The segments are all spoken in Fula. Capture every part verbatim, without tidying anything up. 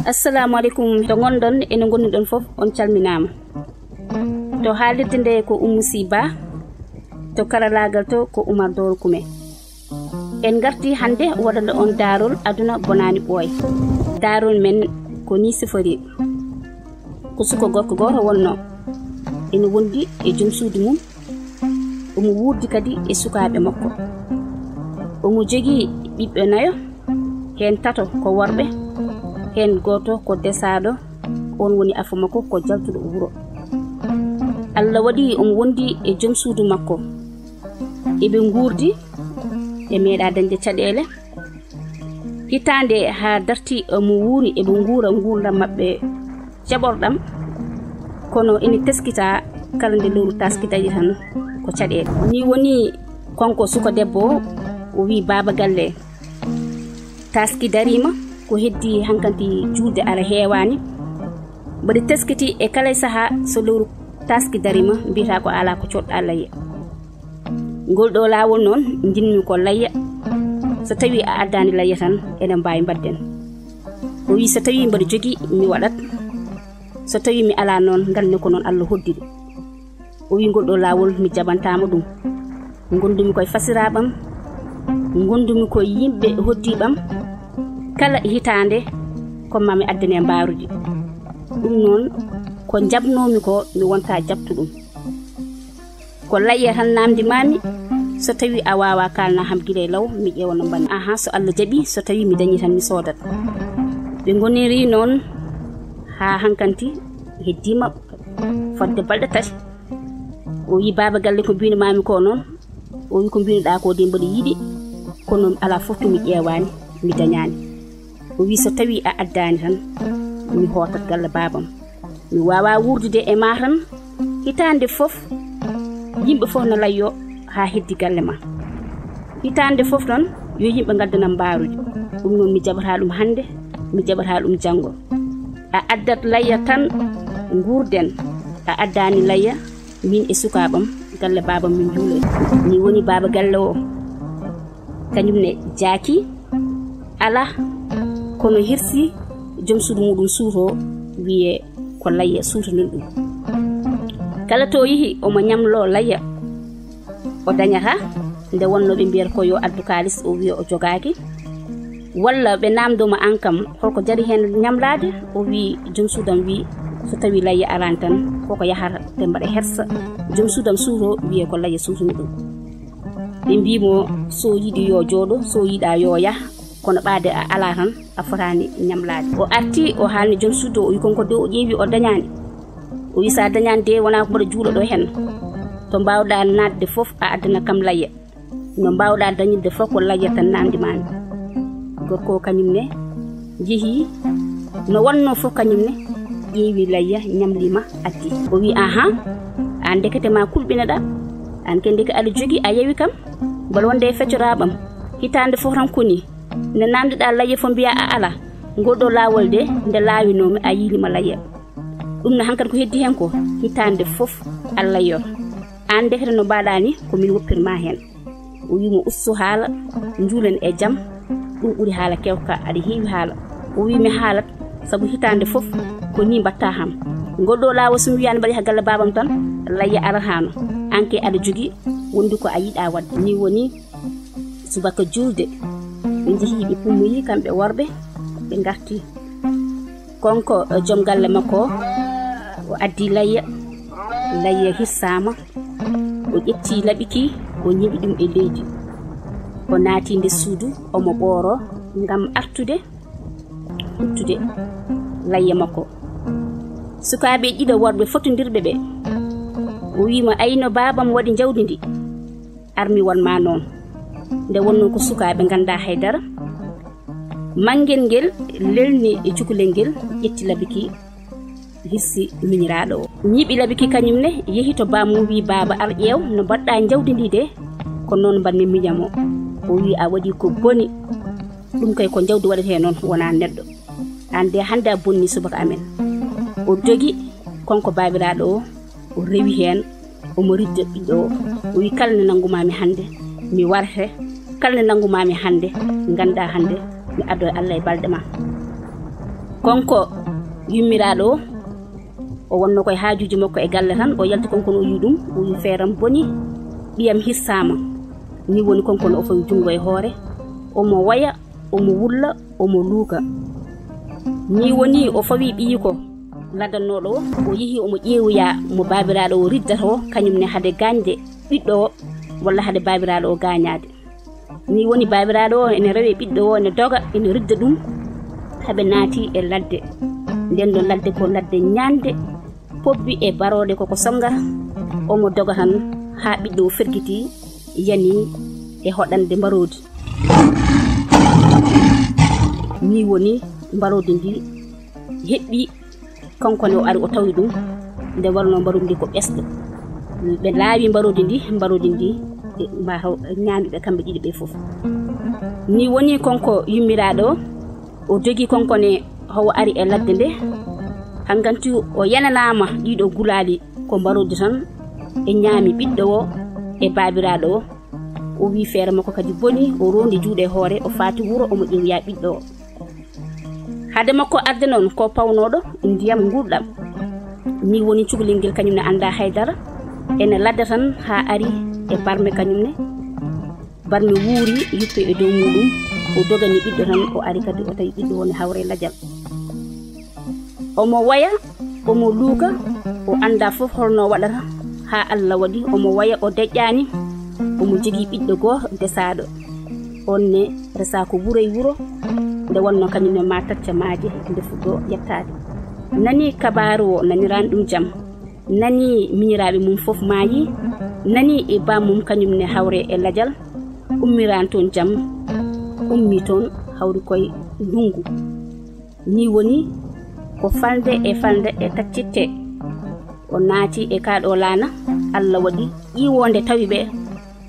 Assalamu aleykum, to ngonɗon e no ngonnuɗon fof, on calminaama. To haalirde nde ko Ummu Siba, to karalaagal to ko Umar Doro Kume. En ngarti hannde waɗande on daarol aduna bonaani ɓooy. Daarol men ko ni sifori. Ko suko gorko gooto wonno. Ene wondi e joom suudu mum. Omo wuurdi kadi e sukaaɓe makko. Omo jogii ɓiɓɓe nayo, heen tato ko worɓe, heen gooto ko desaaɗo, oon woni afo makko ko jaltuɗo wuro. Allah waɗi omo wondi e joom suudu makko. Eɓe nguurdi, ɓe meeɗa dañde caɗeele. Hitaande haa darti omo wuuri eɓe nguura nguurndam maɓɓe jaɓorɗam, kono ene teskita kala nde lewru taaski dañi tan ko caɗeele. Ni woni kanko suka debbo o, o wi baaba galle, taaski dariima, ko heddi hankanti juulde ara heewaani. Mbaɗi teskiti e kala e sahaa so lewru taaski dariima, mbiyata ko alaa ko coɗɗa layya. Ngol ɗo laawol noon njiɗmi ko layya. So tawii a addaani layya tan, eɗen mbaawi mbaɗden. O wii so tawii mbaɗa jogii mi waɗat. So tawii mi alaa noon, nganmi ko noon Allah hoddiri. O wii ngol ɗo laawol mi jaɓantaama ɗum. Ngondumi koye fasiraaɓam, ngondumi koye yimɓe hoddiiɓam. Kala hitaande ko maa mi addane mbaaruji. Ɗum noon ko njaɓnoomi ko mi wonta jaɓtu ɗum. Ko layya tan naamndi maami, so tawii a waawaa kaalna ham gila e law, mi ƴeewa no mbaɗmi. Aha, so Allah jaɓii, so tawii mi dañii tan mi soodat. Ɓe ngoniri noon haa hankanti heddiima fodde balɗe tati. O wii baaba galle ko mbino maami ko noon, o wii ko mbinoɗaa ko de mbaɗa yiɗi, kono alaa fof to mi ƴeewaani, mi dañaani. O wii so tawii a addaani tan, mi hootat galle baabam. Mi waawaa wuurdude e maa tan, hitaande fof yimɓe fof no layyo haa heddi galle ma. Hitaande fof noon yo yimɓe ngaddanam mbaaruji. Ɗum noon mi jaɓataa ɗum hannde, mi jaɓataa ɗum janngo. A addat layya tan nguurden, a addaani layya min e sukaaɓam galle baabam min njuuloy. Ni woni baaba galle o, kañum ne jaaki alaa, kono hirsi joom suudu muɗum suuto, wiye ko layya suutonin ɗum. Kala to yehi omo ñamlo layya, o dañata nde wonno ɓe mbiyata ko yo addu kaalis, o wiya o jogaaki. Walla ɓe naamndoma aan kam holko jari heen ñamlaade, o wii joom suudam wii so tawii layya araani tan koko yahata, ɓe mbaɗa hersa. Joom suudam suuto wiye ko layya suutoni ɗum. Ɓe mbii mo so yiɗi yo jooɗo, so yiɗa yo yah, kono ɓaade a alaa tan a fotaani ñamlaade. O arti o haalni joom suudu o, o wi konko de o ƴeewi o dañaani. O wi sa dañaani de wonaa ko mbaɗa juulo ɗo heen. To mbaawɗa naatde fof a addana kam layya. No mbaawɗa dañirde fof ko layya tan naamndi maami. Gorko o kañum ne yehi no wonno fof, kañum ne ƴeewi layya ñamlima addi. O wi aha, aan ndekete ma kulɓinaɗa, aan ke ndeke aɗa jogi a yewi kam, mbal wonde e feccoraɓam. Hitaande fof tan koni nde naamndiɗa layya fof mbiya a ala. Ngol ɗo laawol de nde laawinoomi a yiilima layya. Ɗum ne hankadi ko heddi heen ko hitaande fof a layyoto. Aan ndekete no mbaɗa ni ko min woppirma heen. O wi mo ustu haala, njuulen e jam, ɗum ɓuri haala kewka, aɗa heewi haala. O wi mi haalat, sabu hitaande fof ko ni mbatta ham. Ngol ɗo laawol so mi wiyaani mbaɗi ha galle baabam tan, layya aratano. Aan ke aɗa jogi wondi ko a yiɗa waɗde. Ni woni subaka juulde, ɓe njehi ɓe pummoyi kamɓe worɓe, ɓe ngarti. Kanko joom galle makko o, o addi layya, layya hirsama, o ƴetti laɓi ki, o ñiɓi ɗum e leydi. O naati nder suudu, omo ɓooro ngam artude, huttude layya makko. Sukaaɓe ɗiɗo worɓe fotondirɓe ɓe, o wi mo ayno baabam waɗi jawdi ndi, armi won ma noon. Nde wonno ko sukaaɓe ngannda haydara. Manngel ngel lelni e cukalel ngel, ƴetti labiki, hirsi miñiraaɗo o. Ñiɓi labiki kañum ne, yehi to bammum, wi baaba ar ƴeew no mbaɗɗa jawdi ndi de, ko noon mbaɗmi miñamo. O wi a waɗi ko boni, ɗum kay ko jawdi waɗetee noon, wona neɗɗo. Aan de hannde a bonni subaka amen. O dogi, kanko baabiraaɗo o, o rewi heen, omo ridda ɓiɗɗo o. O wi kala nde nanngumami hannde mi warete, kala nde nanngumami hannde ngannda hannde mi addo e Allah e balɗe ma. Konko yummiraaɗo o, o wonno koye haajuuji makko e galle tan, o yalti konko no o yii ɗum, o wii feeram boni, ɓiyam hissaama. Ni woni konko no o fawi junngo e hoore, omo waya, omo wulla, omo luuka. Ni woni o fawi ɓiyiiko laddannooɗo o, o yehi omo ƴeewoya mo baabiraaɗo o riddata o, kañum ne hade gaañde ɓiɗɗo o, walla hade baabiraaɗo o gaañaade. Ni woni baabiraaɗo o ene rewe ɓiɗɗo o, ene doga, ene ridda ɗum, haɓe naati e ladde. Nden ɗon ladde ko ladde ñaande, pobbi e barooɗe koko sonnga, omo doga tan haa ɓiɗɗo o fergiti, yani e hoɗande mbaroodi. Ni woni mbaroodi ndi heɓɓi, kanko ne o ari o tawi ɗum, nde warno mbaroodi ndi ko ɓesɗo. Ɓe laawi mbaroodi ndi, mbaroodi ndi, e, mataw ñaami ɓe kamɓe ɗiɗi ɓe fof. Ni woni konko yummiraaɗo o, o jogi konko ne hawo ari e ladde nde. Hanganti o yananaama ɗiɗo gulaali ko mbaroodi tan, e ñaami ɓiɗɗo o e baabiraaɗo o. O wii feere makko kadi boni, o rondi juuɗe e hoore, o faati wuro, omo ƴeewoya ɓiɗɗo o. Hade makko arde noon ko pawnooɗo ndiyam ngulɗam. Ni woni cukalel ngel kañum ne annda haydara. Ene ladda tan haa ari e barme kañum ne. Barme wuuri yuppe e dow muɗum. O dogani ɓiɗɗo tan, o ari kadi o tawi ɓiɗɗo woni hawre lajal. Omo waya, omo luuka, o annda fof holno o waɗata haa Allah waɗi omo waya, o deƴƴaani, omo jogii ɓiɗɗo gooto desaaɗo. On ne resaa ko wuro e wuro, nde wonno kañum ne ma tacca maaje nde fuɗɗo yettaade. Nani kabaaru o, naniraani ɗum jam. Nani miñiraaɓe mum fof maayi, nani e bammum kañum ne hawre e lajal, ummiraani toon jam, ummi toon hawri koye ndunngu. Ni woni ko falnde e falnde e taccitte. O naati e kaa ɗo laana, Allah waɗi ƴiiwoonde tawi ɓe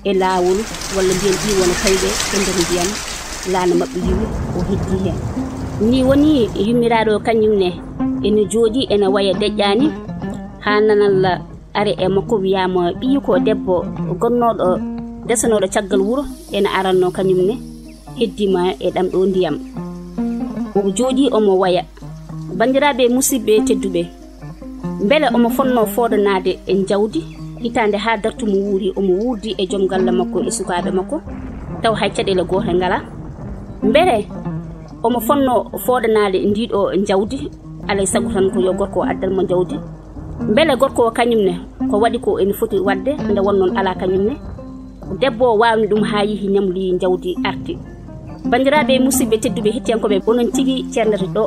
e laawol, walla mbiyen ƴiiwoonde tawi ɓe e nder ndiyam, laana maɓɓe yiwi, o heddi heen. Ni woni yummiraaɗo kañum ne ene jooɗii, ene waya deƴƴaani, haa nanalla ari e makko wiyaama ɓiyi ko debbo gonnooɗo, desanooɗo caggal wuro, ene aranno kañum ne, heddima e ɗam ɗo ndiyam. O jooɗii omo waya. Banndiraaɓe musidɓe tedduɓe, mbele omo fonnoo foodanaade e njawdi hitaande haa dartu mo wuuri, omo wuurdi e joom galle makko e sukaaɓe makko, taw hay caɗeele goote ngalaa? Mbele omo fonnoo foodanaade ndiiɗo njawdi, alay sago tan ko yo gorko o addan mo njawdi? Mbele gorko o kañum ne, ko waɗi ko ene foti waɗde, nde won noon alaa kañum ne? Debbo o waawni ɗum haa yehi ñamloyi njawdi arti. Banndiraaɓe musidɓe tedduɓe hettiyankooɓe, onon tigi ceernata ɗo.